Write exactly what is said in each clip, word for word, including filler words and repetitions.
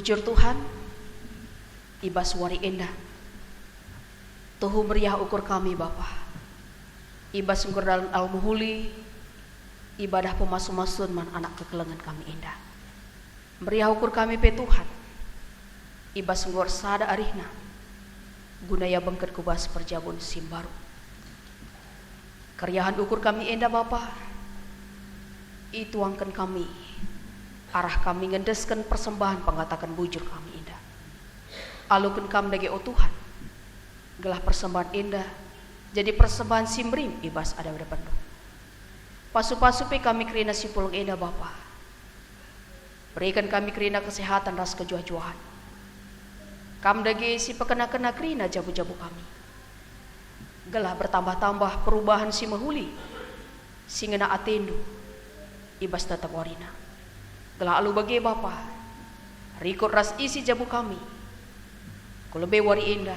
Bujur Tuhan, i bas wari enda, tuhu meriah ukur kami, Bapa, i bas enggo erdalan alu mehuli ibadah pemasu-masun man anak kekelengen kami enda. Meriah ukur kami pe, Tuhan, i bas enggo ersada arihna, guna ia bengket ku bas perjabun si mbaru. Keriahen ukur kami enda, Bapa, ituangken kami, arah kami ngendesken persembahen pengataken bujur kami enda. Aluken Kam dage, o Tuhan, gelah persembahen enda jadi persembahen si merim i bas adep-adepndu. Pasu-pasu pe kami kerina si pulung enda, Bapa. Beriken kami kerina kesehatan ras kejuah-juahen. Kam dage si pekena-kena kerina jabu-jabu kami, gelah bertambah-tambah perubahen si mehuli si ngena atendu i bas tetap warina. Gelah alu bage, Bapa, rikut ras isi jabu kami, ku lebe wari enda,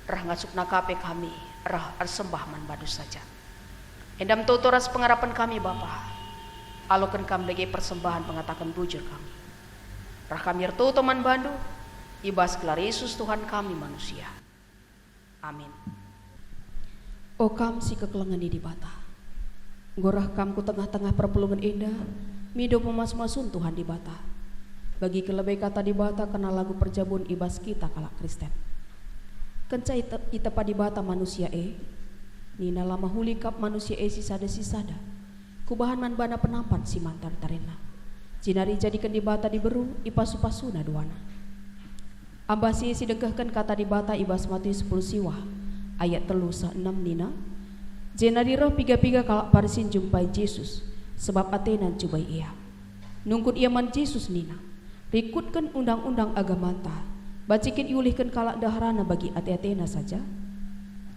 reh ngasup nakape kami reh ersembah man bandu saja. Enda me toto ras pengarapen kami, Bapa. Aloken Kam dage persembahen pengataken bujur kami. Reh kami ertoto man bandu, i bas gelar Yesus Tuhan kami manusia. Amin. O kam si kekelengen i Dibata, enggo reh kam ku tengah-tengah perpulungen enda, mindo pemasu-masun Tuhan Dibata. Bagi kelebe kata Dibata kena lagu perjabun i bas kita kalak Kristen. Kenca ite-, itepa Dibata manusia e, nina, "La mehuli kap manusia e sisada-sisada. Kubahan man bana penampat si man tare-tarenna." Jenari ijadiken Dibata diberu, ipasu-pasuna duana. Ambah si sidengkehken kata Dibata i bas Matius sepuluh siwah, ayat telu seh enem nina, Jenari reh piga-piga kalak Parisi njumpai Jesus, sebab atena ncubai Ia. Nungkun ia man Jesus nina, "Rikutken undang-undang agamanta, banci kin iulihken kalak ndeharana bagi ate-atena saja?"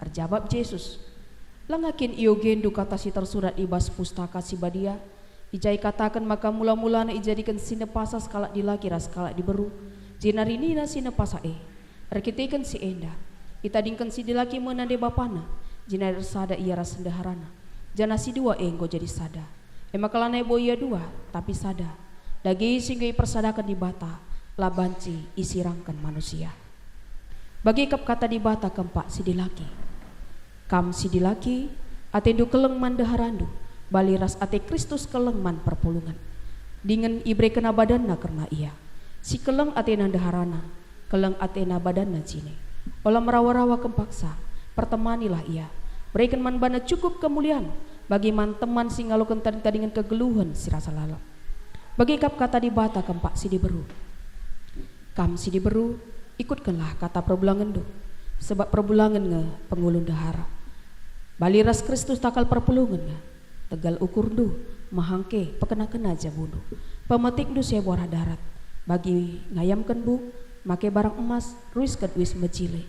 Erjabap Jesus, "Langa kin iogendu kata si tersurat i bas Pustaka Si Badia, i ja ikataken maka mula-mulana ijadiken si nepasa sekalak dilaki ras sekalak diberu, jenari nina si nepasa e, 'Erkiteken si enda, itadingken si dilaki me nande bapana, jenari ersada ia ras ndeharana, janah si dua e enggo jadi sada'. E maka lanai bo ia dua, tapi sada. Dage si enggo ipersadaken Dibata, la banci isirangken manusia.'" Bage kap kata Dibata kempak si dilaki, "Kam si dilaki, atendu keleng man ndeharandu, bali ras ate Kristus keleng man perpulungen. Dingen iberekenNa badanNa kerna ia. Si keleng atena ndeharana, keleng atena badanna jine. Ola merawa-rawa kempaksa, pertemanilah ia. Bereken man bana cukup kemulian, bagi man teman si ngaloken tading-tadingen kegeluhen si rasa lalap." Bage kap kata Dibata kempak si diberu, "Kam si diberu, ikutkenlah kata perbulangenndu, sebab perbulangen nge pengulu ndehara. Bali ras Kristus takal perpulungen nge. Tegal ukurndu, mehangke, pekena-kena jabundu. Pemetikndu sebo arah darat, bagi ngayamken buk, make barang emas, ruisken uis mejile.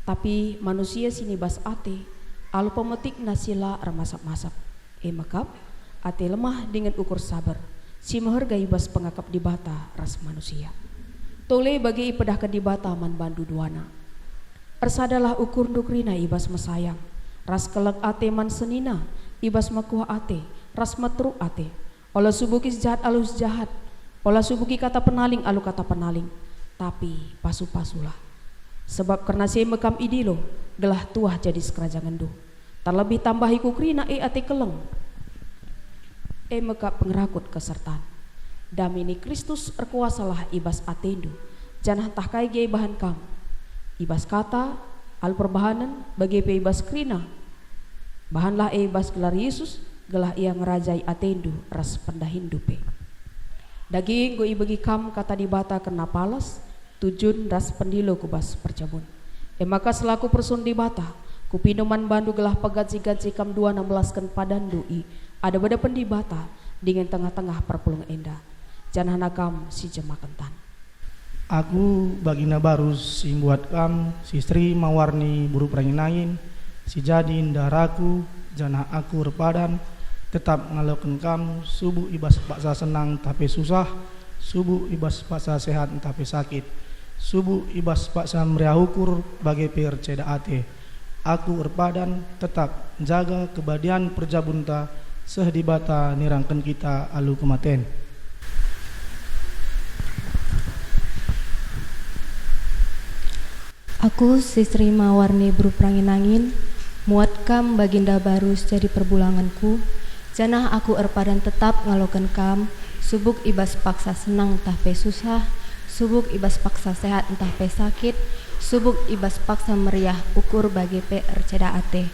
Tapi manusia si nibas ate, alu pemetikna si la ermasap-masap, e me kap, ate lemah dingen ukur saber, si meherga i bas pengakap Dibata ras manusia. Tole bage ipedahken Dibata man bandu duana. Ersadalah ukurndu kerina i bas mesayang, ras keleng ate man senina, i bas mekuah ate, ras meteruk ate. Ola subuki si jahat alu si jahat, ola subuki kata penaling alu kata penaling, tapi pasu-pasulah. Sebab kerna si e me kam idilo, gelah tuah jadi sekerajangenndu. Terlebih tambahiku kerina e ate keleng, e me kap pengerakut kesertan. Dame ni Kristus erkuasalah i bas atendu, janah ntah kai gia ibahan kam, i bas kata, alu perbahanen, bage pe i bas kerina, bahanlah e i bas gelar Yesus, gelah Ia ngerajai atendu ras pendahinndu pe. Dage enggo ibegi kam kata Dibata kerna palas, tujun ras pendilo ku bas perjabun. E maka selaku person Dibata, kupindo man bandu gelah peganci-ganci kam duana melasken padanndu i adep-adepen Dibata dingen tengah-tengah perpulungen enda, janahna kam si jemaken tan. Aku bagina barus si mbuat kam, si seri mawarni buru perangin-angin, si jadi ndeharaku, janah aku erpadan, tetap ngaloken kam, subuk i bas paksa senang ntah pe susah, subuk i bas paksa sehat ntah pe sakit, subuk i bas paksa meriah ukur bage pe erceda ate. Aku erpadan tetap njaga kebadian perjabunta seh Dibata nirangken kita alu kematen. Aku si Sri Mawar ni beru perangin-angin, muat kam Baginda Barus jadi perbulangenku, janah aku erpadan tetap ngaloken kam, subuk i bas paksa senang ntah pe susah, subuk i bas paksa sehat ntah pe sakit, subuk i bas paksa meriah ukur bage pe erceda ate.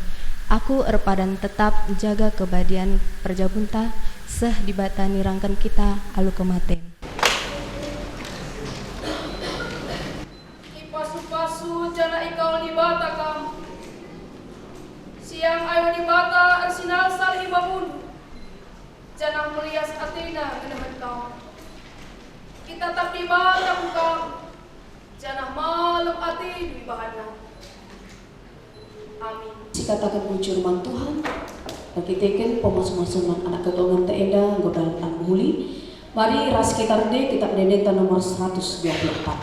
Aku erpadan tetap jaga kebadian perjabunta, seh Dibata nirangken kita alu kematen. Ipasu-pasu janah ikawal Dibata kam. Siang ayo Dibata ersinalsal i babundu, janah merias ateNa ngenehen kam. Itatap Dibata ku kam, janah malem atendu ibahanNa. Amin. Sikataken bujur man Tuhan, erkiteken pemasu-masun man anak kekongenta enda enggo dalan mehuli. Mari ras kita rende kitab ende-endenta nomor seratus dua puluh empat.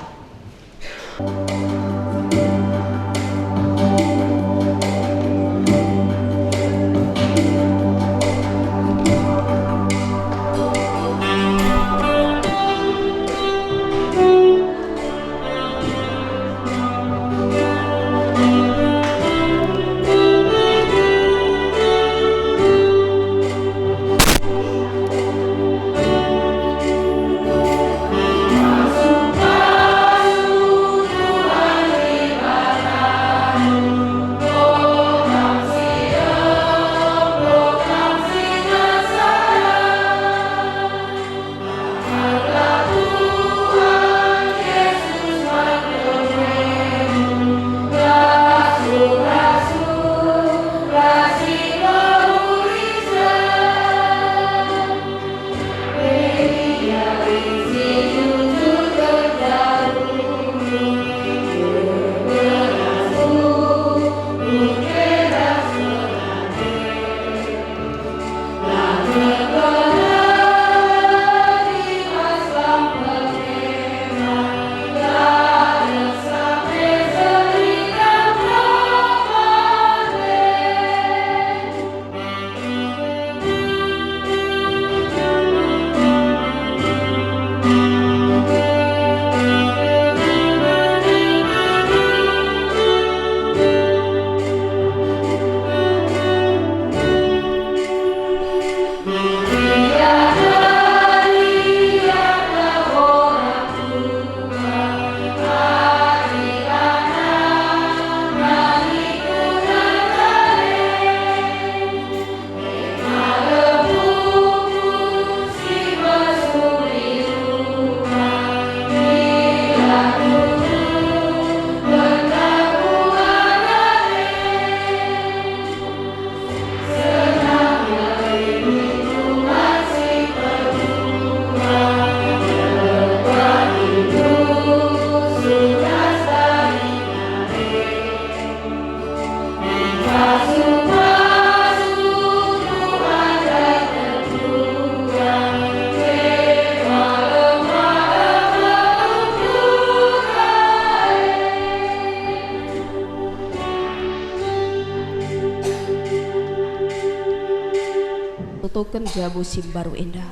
Tutuken jabu si mbaru enda,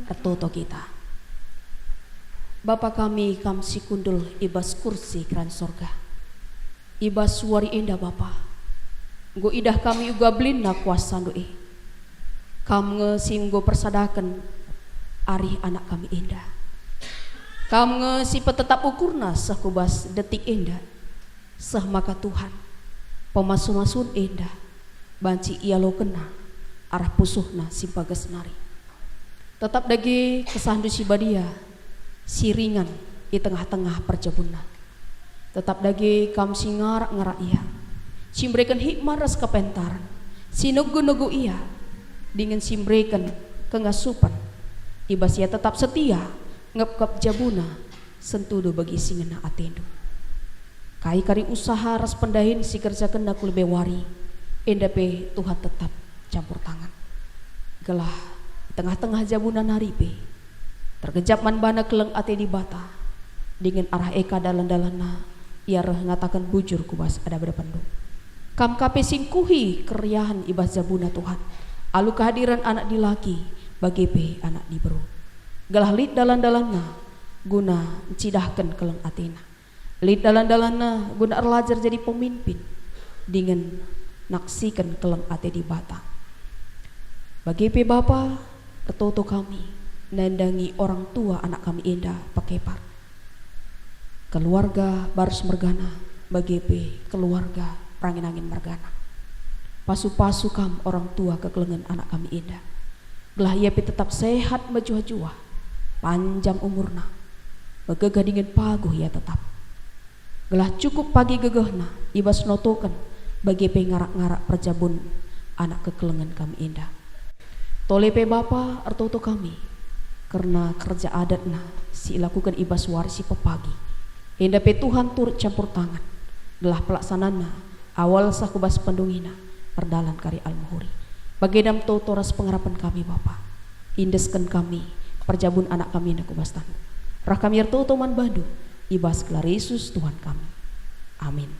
ertoto kita. Bapa kami, Kam si kundul i bas kursi Kerajaan Sorga. I bas wari enda, Bapa, enggo idah kami uga belinna kuasa-Ndu e. Kam nge si enggo persadaken arih anak kami enda. Kam nge si petetap ukurna seh ku bas detik enda, seh maka Tuhan, pemasu-masun enda banci ialokenna arah pusuhna si mbages nari. Tetap dage kesah-Ndu si badia, si ringan i tengah-tengah perjabunna. Tetap dage Kam si ngarak-ngarak ia, si mereken hikmat ras kepentaren, si negu-negu ia, dingen si mereken kengasupen, i bas ia tetap setia ngepkep jabuna, sentudu bagi si ngena ateNdu. Kai kari usaha ras pendahin si kerjakenna ku lebe wari, enda pe Tuhan tetap campur tangan. Gelah i tengah-tengah jabuna nari pe, tergejap man bana keleng ate Dibata, dingen arah e ka dalan-dalanna ia reh ngataken bujur ku bas adap-adapenndu. Kam ka pe si ngkuhi keriahen i bas jabuna Tuhan, alu kehadiren anak dilaki, bage pe anak diberu. Gelah lit dalan-dalanna guna ncidahken keleng atena. Lit dalan-dalanna guna erlajar jadi pemimpin dingen naksiken keleng ate Dibata. Bage pe Bapa, ertoto kami nandangi orang tua anak kami enda pekepar. Keluarga Barus mergana, bage pe keluarga Rangin-angin mergana. Pasu-pasu Kam orang tua kekelengen anak kami enda, gelah ia pe tetap sehat mejuah-juah, panjang umurna, megegeh dingen paguh ia tetap. Gelah cukup pagi gegehna i bas notoken bage pe ngarak-ngarak perjabun anak kekelengen kami enda. Tole pe Bapa, ertoto kami kerna kerja adatna si ilakuken i bas wari si pepagi. Enda pe Tuhan turut campur tangan, gelah pelaksananna awal seh ku bas pendungina erdalan kari alu mehuli. Bage dam toto ras pengarapen kami, Bapa. Indesken kami perjabun anak kami enda ku bas tanNdu. Reh kami ertoto man baNdu, i bas gelar Yesus Tuhan kami. Amin.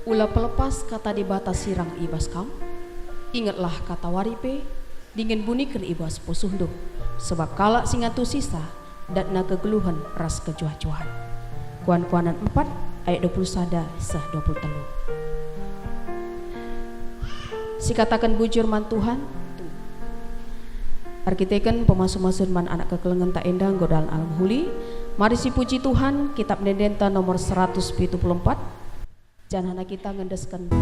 Ula pelepas kata Dibata sirang i bas kam. Ingetlah katawari pe, dingen buniken i bas pusuhndu, sebab kalak si ngantusisa datna kegeluhen ras kejuah-juahen. Kuan-kuanen empat ayat dua puluh sada seh dua puluh telu. Sikataken bujur man Tuhan. Erkiteken pemasu-masun man anak kekelengenta enda enggo dalan alu mehuli, mari sipuji Tuhan, Kitap Ende-endenta nomor seratus pitu puluh empat. Janahna kita ngendesken.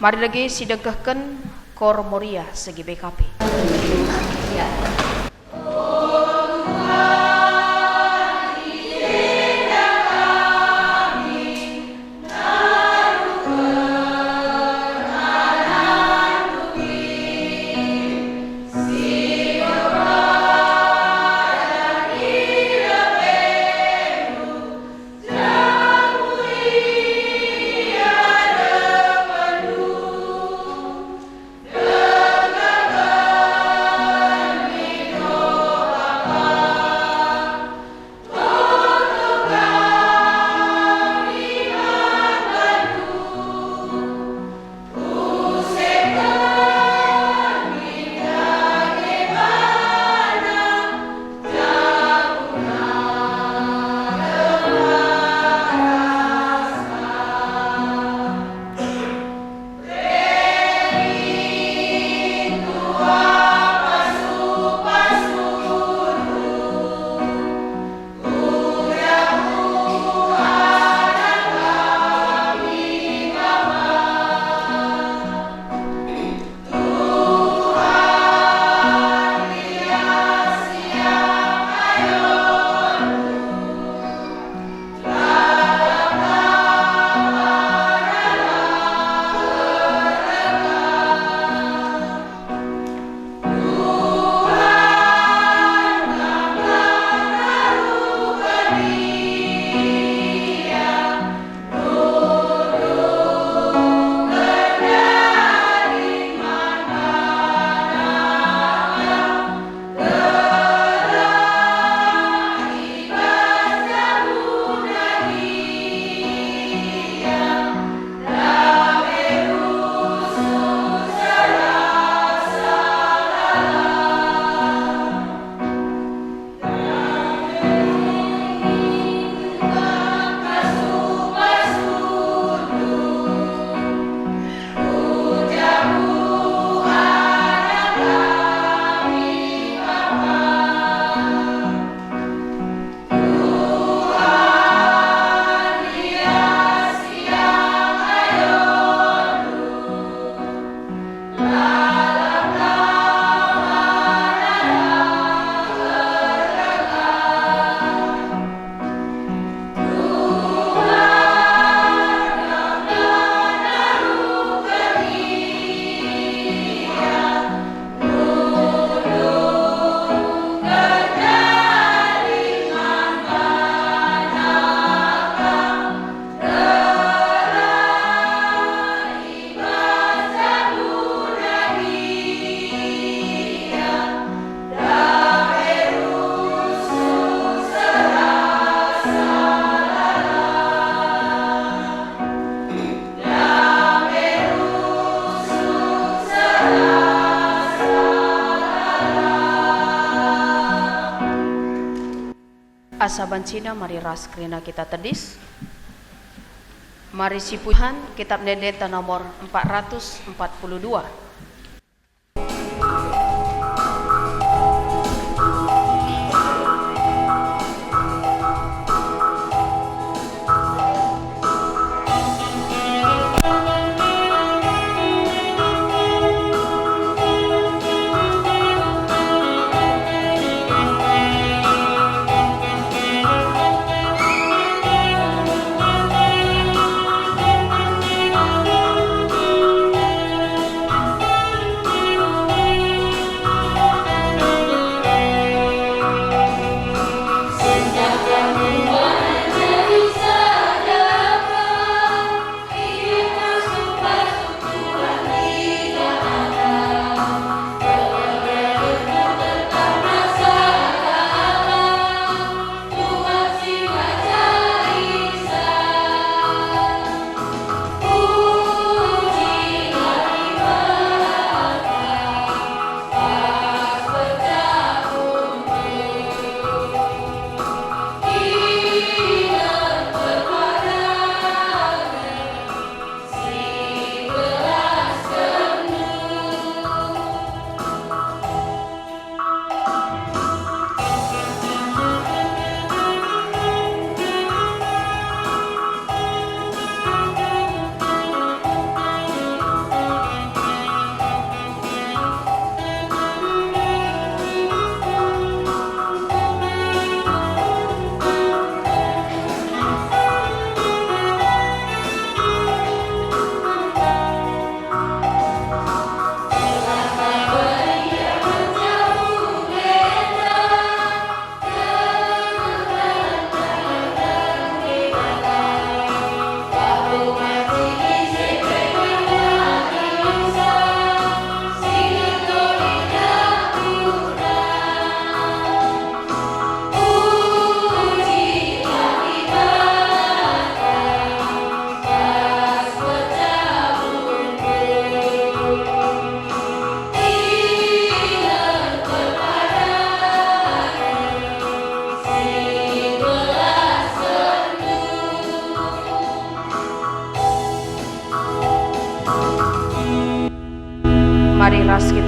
Mari dage sidengkehken Kor Moria segi B K P. Asa banci mari ras kerina kita tedis. Mari sipuhan Kitab Ende-Endenta nomor empat ratus empat puluh dua.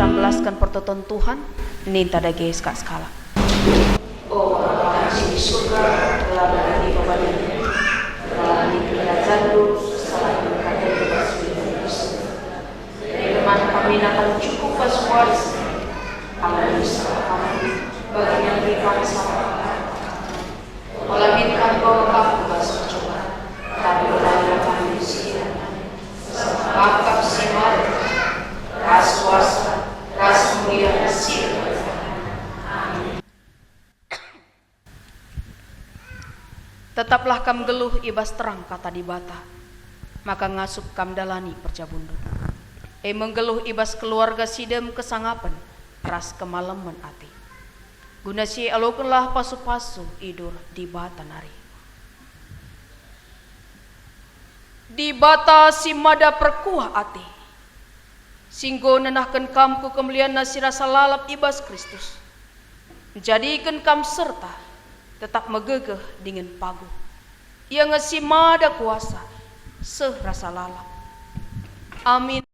Belasken pertoton Tuhan, ninta dage sekalak-sekalak. O Bapa kami si di surga, gelarNdu dipebadiken, gelarNdu ipersingkatken, kesusahen kami bas surga. Beri man kami nakan cukup bas wari si, alu salah kami, bagi nge pe kami salah man kalak. Ola min kam bawa kami ku bas percobaan, tapi ulahna kami man si jahat. Sebab Kam si mada, ras kuasa, ras kemulian, si Amin. Tetaplah kam nggeluh i bas terang Kata Dibata, maka ngasup kam ndalani perjabunndu, e me nggeluh i bas keluarga si dem kesangapen ras kemalemen ate. Guna si e alokenlah pasu-pasu idur Dibata nari. Dibata si mada perkuah ate, si enggo nenahken kam ku kemulianNa si rasa lalap i bas Kristus, njadiken kam serta tetap megegeh dingen paguh. Ia nge si mada kuasa seh rasa lalap. Amin.